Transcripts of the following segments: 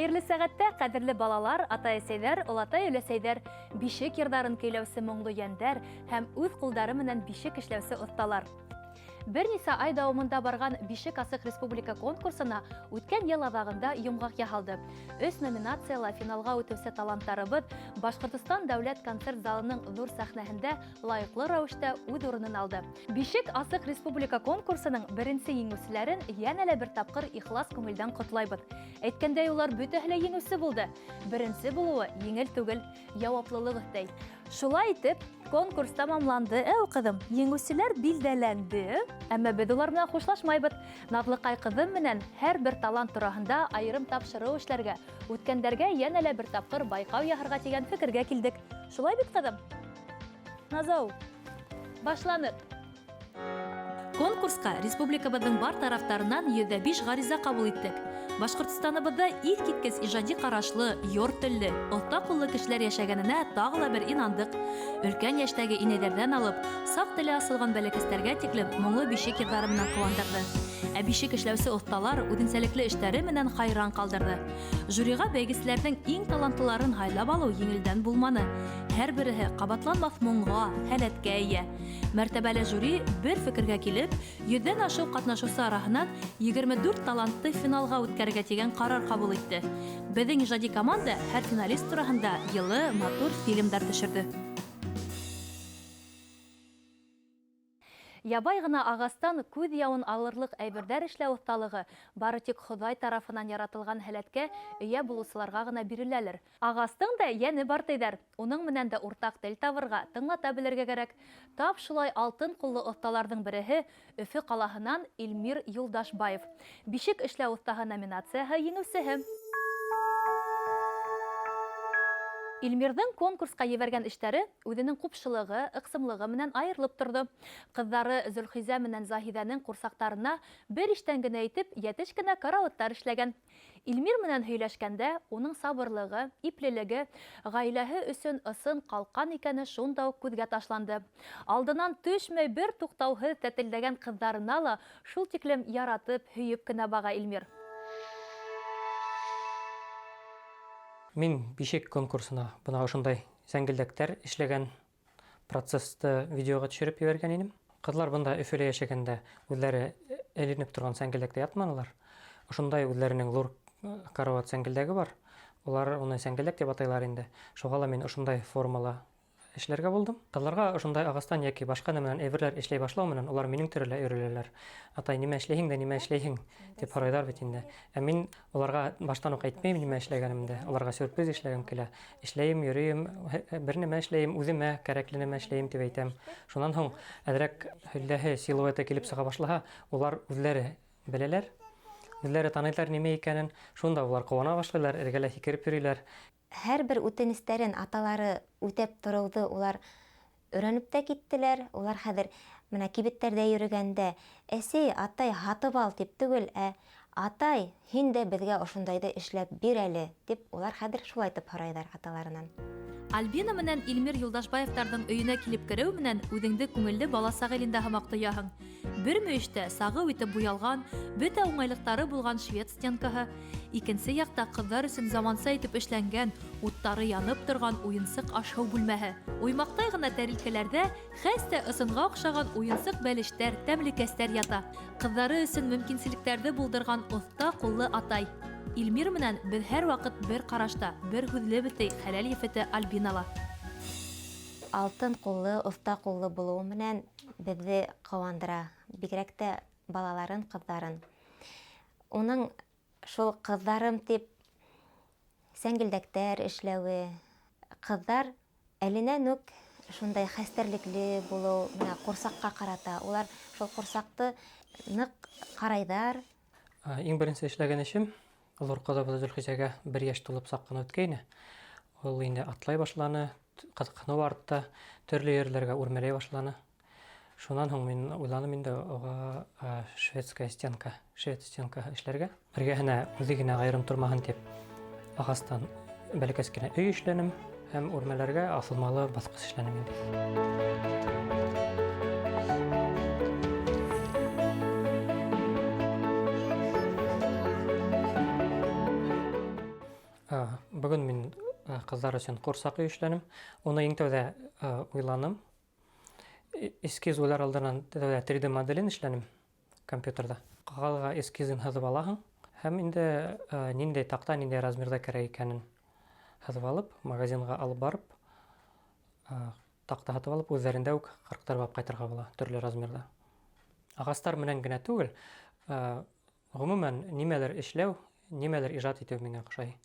Хәерле сәғәттә, ҡәҙерле балалар, атай-әсәйҙәр, олатай-өләсәйҙәр, бишек йырҙарын көйләүсе моңло йәндәр һәм үҙ ҡулдары менән бишек эшләүсе оҫталар. Бер нисә ай дауамында барған Бишек асыҡ республика конкурсына үткән йыл аҙағында йомғаҡ яһалды. Өс номинацияла финалға үтеүсе таланттарыбыҙ Башҡортостан дәүләт концерт залының ҙур сәхнәһендә лайыҡлы рәүештә үҙ урынын алды. Бишек асыҡ республика конкурсының беренсе еңүселәрен янә лә бер тапҡыр ихлас күңелдән ҡотлайбыҙ. Әйткәндәй, улар бөтәһе лә еңүсе булды. Беренсе булыуы еңел түгел, яуаплылыҡ өҫтәй. Шулай итеп, конкурс тамамланды. Әү, ҡыҙым, еңүселәр билдәләнде. Әммә беҙ улар менән хушлашмайбыҙ. Наҙлыҡай ҡыҙым менән һәр бер талант тураһында айырым тапшырыу эшләргә, үткәндәргә янә лә бер тапҡыр байҡау яһарға тигән фекергә килдек. Шулай бит, ҡыҙым? Назау, башланыҡ. Конкурсҡа республикабыҙҙың бар тарафтарынан 105 ғариза ҡабул иттек. Башҡортостаныбыҙҙа иҫ киткес ижади ҡарашлы, йор телле, оҫта ҡуллы кешеләр йәшәгәненә тағы ла бер инандыҡ. Өлкән йәштәге инәйҙәрҙән алып, саҡ теле асылған бәләкәстәргә тиклем моңло бишек йырҙары менән ҡыуандырҙы. Ә бишек эшләүсе оҫталар үҙенсәлекле эштәре менән хайран ҡалдырҙы. Жюриға бәйгеселәрҙең иң талантлыларын һайлап алыу еңелдән булманы. Һәр береһе ҡабатланмаҫ моңға, һәләткә эйә. Мәртәбәле жюри бер фекергә килеп, йөҙҙән ашыу ҡатнашыусы араһынан 24 талантты финалға үткәрергә тигән ҡарар ҡабул итте. Беҙҙең ижади команда һәр финалист тураһында йылы, матур фильмдар төшөрҙө. Ябай ғына ағастан күҙ яуын алырлыҡ әйберҙәр эшләү оҫталығы бары тик Хоҙай тарафынан яратылған һәләткә эйә булыусыларға ғына биреләлер. Ағастың да йәне бар тиҙәр. Уның менән дә уртаҡ тел табырға, тыңлата белергә кәрәк. Тап шулай алтын ҡуллы оҫталарҙың береһе Өфө ҡалаһынан Илмир Юлдашбаев. Бишек эшләү оҫтаһы номинацияһы еңеүсеһе. Илмирҙың конкурсҡа ебәргән эштәре үҙенең ҡупшылығы, ыҡсымлығы менән айырылып торҙо. Ҡыҙҙары Зөлхизә менән Заһиҙәнең ҡурсаҡтарына бер иштән генә итеп йәтеш кенә караваттар эшләгән. Илмир менән һөйләшкәндә, уның сабырлығы, иплелеге, гаиләһе өсөн ысын ҡалҡан икәне шунда ук күҙгә ташланды. Алдынан төшмәй бер туҡтауһыҙ тәтелдәгән ҡыҙҙарына ла шул тиклем яратып, һөйөп кенә баға Илмир. Мин бишек конкурсына бына ошондай зәңгелдәктәр эшләгән процессты видеоға төшөрөп ебәргән инем. Ҡыҙлар бында Өфөлә йәшәгәндә үҙләре эленеп торған сәңгелдәктә ятманылар. Ошондай үҙләренең ҙур карават сәңгелдәге бар. Улар уны сәңгелдәк тип атайлар инде. Шуға ла мин ошондай формала эшләргә булдым. Ҡыҙларға ошондай ағастан йәки башҡа нәмәнән әйберләр эшләй башлау менән улар минең төрөлә өйрәләләр. Атай, нимә эшләйһең дә нимә эшләйһең дип һорайҙар бит инде. Ә мин уларға баштан уҡ әйтмәйем нимә эшләгәнемде. Уларға сюрприз эшләгем килә. Эшләйем, йөрөйөм, бер нәмә эшләйем, үҙемә кәрәкле нәмә эшләйем дип әйтәм. Шунан һуң әҙерәк һөлдәһе силуэты килеп сыға башлаһа, улар үзләре беләләр, үзләре таныйлар нимә икәнен. Шунда улар ҡыуана башлайлар, эргәлә һикереп йөрөйләр. Һәрбер үтенестәрен аталары үтәп тороуҙы улар өйрәнеп тә киттеләр. Улар хәҙер менә кибеттәрҙә йөрөгәндә, әсәй, атай, һатып ал тип түгел, ә атай, һин дә беҙгә ошондайҙы эшләп бир әле, тип улар хәҙер шулайтып һорайҙар аталарынан. Альбина менән Илмир Юлдашбаевтарҙың өйөнә килеп кереү менән үҙеңде күңелле баласаҡ илендә һымаҡ тояһың. Бер мөйөштә сағыу итеп буялған, бөтә уңайлыҡтары булған швед стенкаһы, икенсе яҡта ҡыҙҙар өсөн заманса итеп эшләнгән, уттары янып торған уйынсыҡ аш-һыу бүлмәһе. Уймаҡтай ғына тәрилкәләрҙә хәстә ысынға оҡшаған уйынсыҡ бәлештәр, тәмлекәстәр ята. Ҡыҙҙары өсөн мөмкинселектәрҙе булдырған оҫта ҡуллы атай. Илмир менән беҙ һәр ваҡыт бер ҡарашта, бер һүҙлебеҙ, ти хәләл ефете Альбина ла. Алтын ҡуллы, оҫта ҡуллы булыуы менән беҙҙе ҡыуандыра, бигерәк тә балаларын, ҡыҙҙарын. Уның шул ҡыҙҙарым тип сәңгелдәктәр эшләүе, ҡыҙҙар әленән үк шундай хәстәрлекле булыу, менә ҡурсаҡҡа ҡарата, улар шул ҡурсаҡты ныҡ ҡарайҙар. Иң беренсе эшләгән эшем ҙур ҡыҙыбыҙ Зөлхизәгә бер йәш тулып саҡ ҡына үткәйне. Ул инде атлай башланы, ҡыҙыҡһыныу артты, төрлө ерләргә үрмәләй башланы. Шунан һуң мин уйланым инде уға шведская стенка, швед стенкаһы эшләргә. Эргәһенә үҙе генә айырым тормаһын тип ағастан бәләкәс кенә өй эшләнем һәм үрмәләргә аҫылмалы баҫҡыс эшләнем инде. Бөгөн мин ҡыҙҙар өсөн ҡурсаҡ өй эшләнем. Уны иң тәүҙә уйланым. Эскиз уйлар алдынан тәүҙә 3D моделен эшләнем компьютерҙа. Ҡағыҙға эскизын һыҙып алаһың һәм инде ниндәй таҡта, ниндәй размерҙа кәрәк икәнен һыҙып алып, магазинға алып барып, таҡта һатып алып, үҙҙәрендә үк ҡырҡтырып алып ҡайтырға була төрлө размерҙа. Ағастар менән генә түгел, ғөмүмән, нимәлер эшләү, нимәлер ижад итеү миңә оҡшай.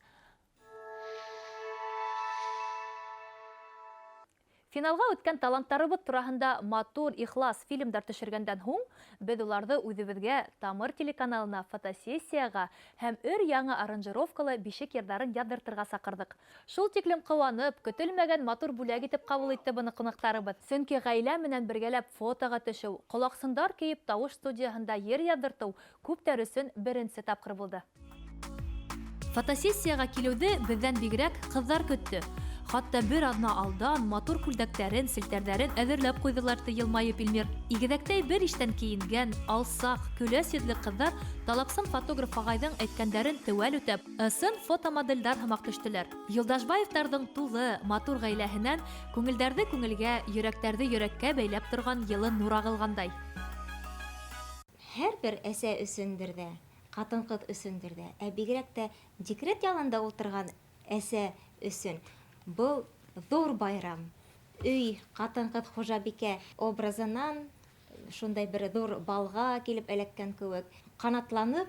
Финалға үткән таланттарыбыҙ тураһында матур, ихлас фильмдар төшөргәндән һуң, беҙ уларҙы үҙебеҙгә Тамыр телеканалына фотосессияға һәм өр яңы аранжировкалы бишек йырҙарын яҙҙыртырға саҡырҙыҡ. Шул тиклем ҡыуанып, көтөлмәгән матур бүләк итеп ҡабул итте быны ҡунаҡтарыбыҙ. Сөнки ғаилә менән бергәләп фотоға төшөү, ҡолаҡсындар кейеп тауыш студияһында йыр яҙҙыртыу күптәр өсөн беренсе тапҡыр булды. Фотосессияға килеүҙе беҙҙән бигерәк ҡыҙҙар көттө. Хатта бер аҙна алдан матур күлдәктәрен, селтәрҙәрен әҙерләп ҡуйҙылар, ти йылмайып Илмир. Игеҙәктәй бер иштән кейенгән, алсаҡ, көләс йөҙлө ҡыҙҙар талапсан фотограф ағайҙың әйткәндәрен теүәл үтәп, ысын фотомоделдәр һымаҡ төштөләр. Юлдашбаевтарҙың тулы, матур ғаиләһенән күңелдәрҙе күңелгә, йөрәктәрҙе йөрәккә бәйләп торған йылы нур ағылғандай. Һәр бер әсә өсөндөр ҙә, ҡатын-ҡыҙ өсөндөр ҙә, ә бигерәк тә декрет ялында ултырған әсә өсөн был ҙур байрам. Өй, ҡатын-ҡыҙ, хужабикә образынан шундай бер ҙур балға килеп эләккән кеүек, ҡанатланып,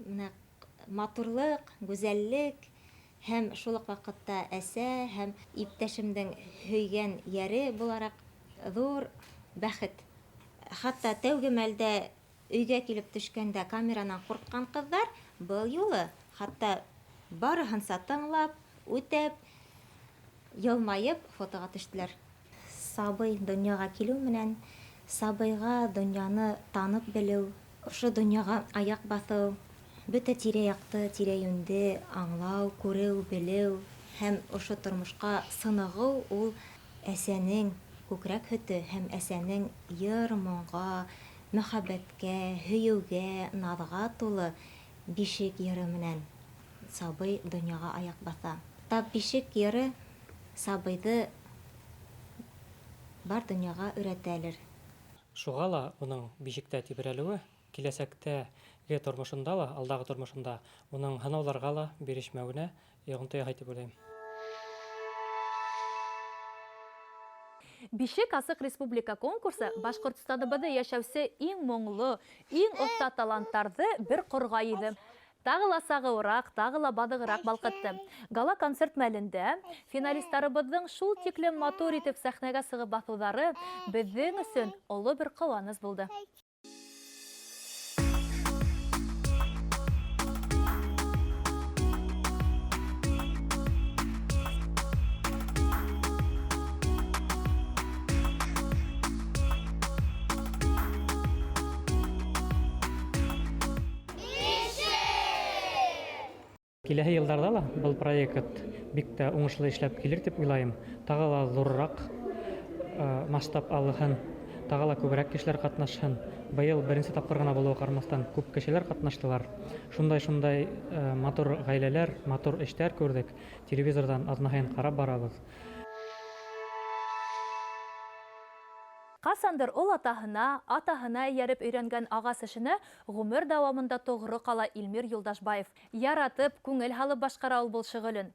менә матурлыҡ, гүзәллек һәм шул уҡ ваҡытта әсә һәм иптәшемдең һөйгән йәре булараҡ ҙур бәхет. Хатта тәүге мәлдә өйгә килеп төшкәндә камеранан ҡурҡҡан ҡыҙҙар был юлы хатта барыһынса тыңлап, үтәп, йылмайып фотоға төштөләр. Сабый донъяға килеү менән сабыйға донъяны танып белеү, ошо донъяға аяҡ баҫыу, бөтә тирә-яҡты, тирә-йүнде аңлау, күреү, белеү һәм ошо тормошҡа сынығыу ул әсәнең күкрәк һөтө һәм әсәнең йыр-моңға, мөхәббәткә, һөйөүгә, наҙға тулы бишек йыры менән сабый донъяға аяҡ баҫа. Тап бишек йыры сабыйҙы бар донъяға өйрәтәлер. Шуға ла уның бишектә тибрәлеүе киләсәктәге тормошонда ла, алдағы тормошонда уның һынауҙарға ла бирешмәүенә йоғонто яһай тип уйлайым. Бишек асыҡ республика конкурсы Башҡортостаныбыҙҙа йәшәүсе иң моңло, иң оҫта таланттарҙы бер ҡорға йыйҙы. Тағы ла сағыуыраҡ, тағы ла баҙығыраҡ балҡытты. Гала концерт мәлендә финалистарыбыҙҙың шул тиклем матур итеп сәхнәгә сығып баҫыуҙары беҙҙең өсөн оло бер ҡыуаныс булды. Киләһе йылдарҙа ла был проект бик тә уңышлы эшләп килер тип уйлайым. Тағы ла ҙурыраҡ масштаб алыһын, тағы ла күберәк кешеләр ҡатнашһын. Быйыл беренсе тапҡыр ғына булыуға ҡарамаҫтан күп кешеләр ҡатнаштылар. Шундай-шундай матур ғаиләләр, матур эштәр күрҙек. Телевизорҙан аҙна һайын ҡарап барабыҙ. Ҡасандыр ул атаһына, атаһына эйәреп өйрәнгән ағас эшенә ғүмер дауамында тоғро ҡала Илмир Юлдашбаев. Яратып, күңел һалып башҡара ул был шөғөлөн.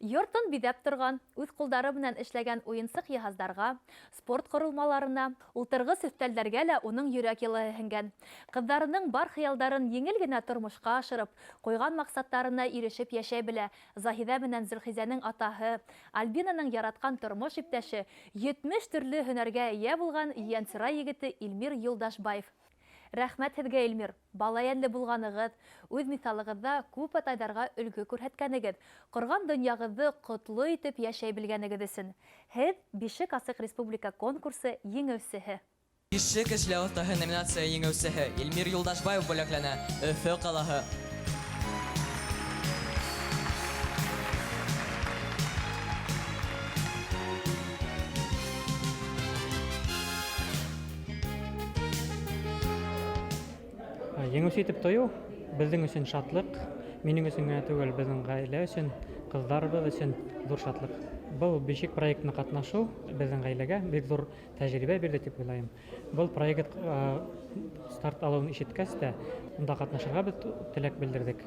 Йортон биҙәп торған, үҙ ҡулдары менән эшләгән уйынсыҡ йыһаздарға, спорт ҡоролмаларына, ултырғыс өҫтәлдәргә лә уның йөрәк йылыһы һеңгән. Ҡыҙҙарының бар хыялдарын еңел генә тормошҡа ашырып, ҡуйған маҡсаттарына ирешеп йәшәй белә. Заһиҙә менән Зөлхизәнең атаһы, Альбинаның яратҡан тормош иптәше, 70 төрлө һөнәргә эйә булған Ейәнсура егете Илмир Юлдашбаев. Рәхмәт һеҙгә, Илмир. Бала йәнле булғанығыҙ, үҙ миҫалығыҙҙа күп атайҙарға өлгө күрһәткәнегеҙ, ҡорған донъяғыҙҙы ҡотло итеп йәшәй белгәнегеҙ өсөн. Һеҙ Бишек асыҡ республика конкурсы еңеүсеһе. Бишек эшләү оҫтаһы номинация еңеүсеһе Илмир Юлдашбаев бүләкләнә. Өфө ҡалаһы. Еңеүсе итеп тойоу беҙҙең өсөн шатлыҡ, минең өсөн генә түгел, беҙҙең ғаилә өсөн Ҡыҙҙарыбыҙ өсөн ҙур шатлыҡ. Был Бишек проектына ҡатнашыу беҙҙең ғаиләгә бик ҙур тәжрибә бирҙе тип уйлайым. Был проект старт алыуын ишеткәс тә, унда ҡатнашырға беҙ теләк белдерҙек.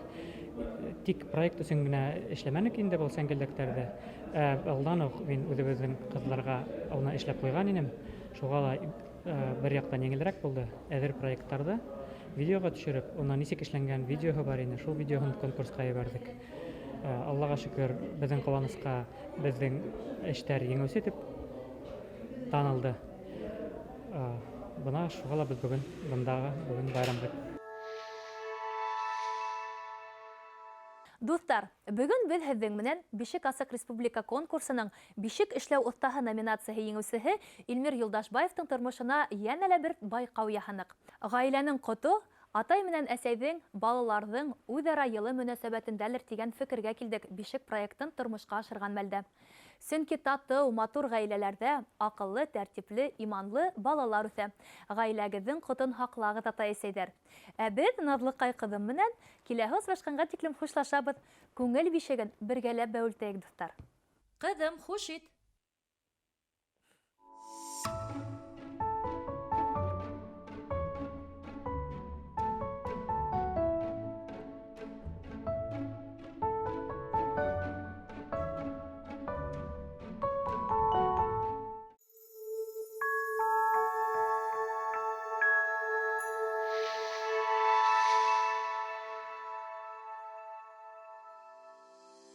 Тик проект өсөн генә эшләмәнек инде был сәңгелдәктәрҙе. Ә алдан уҡ мин үҙебеҙҙең ҡыҙҙарға уны эшләп ҡуйған инем. Шуға ла бер яҡтан еңелерәк булды. Әҙер проекттарҙы видеоға төшөрөп, уны нисек эшләнгән видеоһы бар ине, шул видеоһын конкурсҡа ебәрҙек. Аллаға шөкөр, беҙҙең ҡыуанысҡа беҙҙең эштәр еңеүсе тип танылды. Бына шуға ла беҙ бөгөн бындағы бөгөн байрамдыҡ. Дуҫтар, бөгөн беҙ һеҙҙең менән Бишек асыҡ республика конкурсының Бишек эшләү оҫтаһы номинацияһы еңеүсеһе Илмир Юлдашбаевтың тормошона йәнә лә бер байҡау яһаныҡ. Ғаиләнең ҡото атай менән әсәйҙең, балаларҙың үҙ-ара йылы мөнәсәбәтендәлер тигән фекергә килдек Бишек проектын тормошҡа ашырған мәлдә. Сөнки татыу, матур ғаиләләрҙә аҡыллы, тәртипле, иманлы балалар үҫә. Ғаиләгеҙҙең ҡотон һаҡлағыҙ, атай-әсәйҙәр. Ә беҙ Наҙлыҡай ҡыҙым менән киләһе осрашҡанға тиклем хушлашабыҙ. Күңел бишеген бергәләп бәүелтәйек, дуҫтар. Ҡыҙым, хуш ит.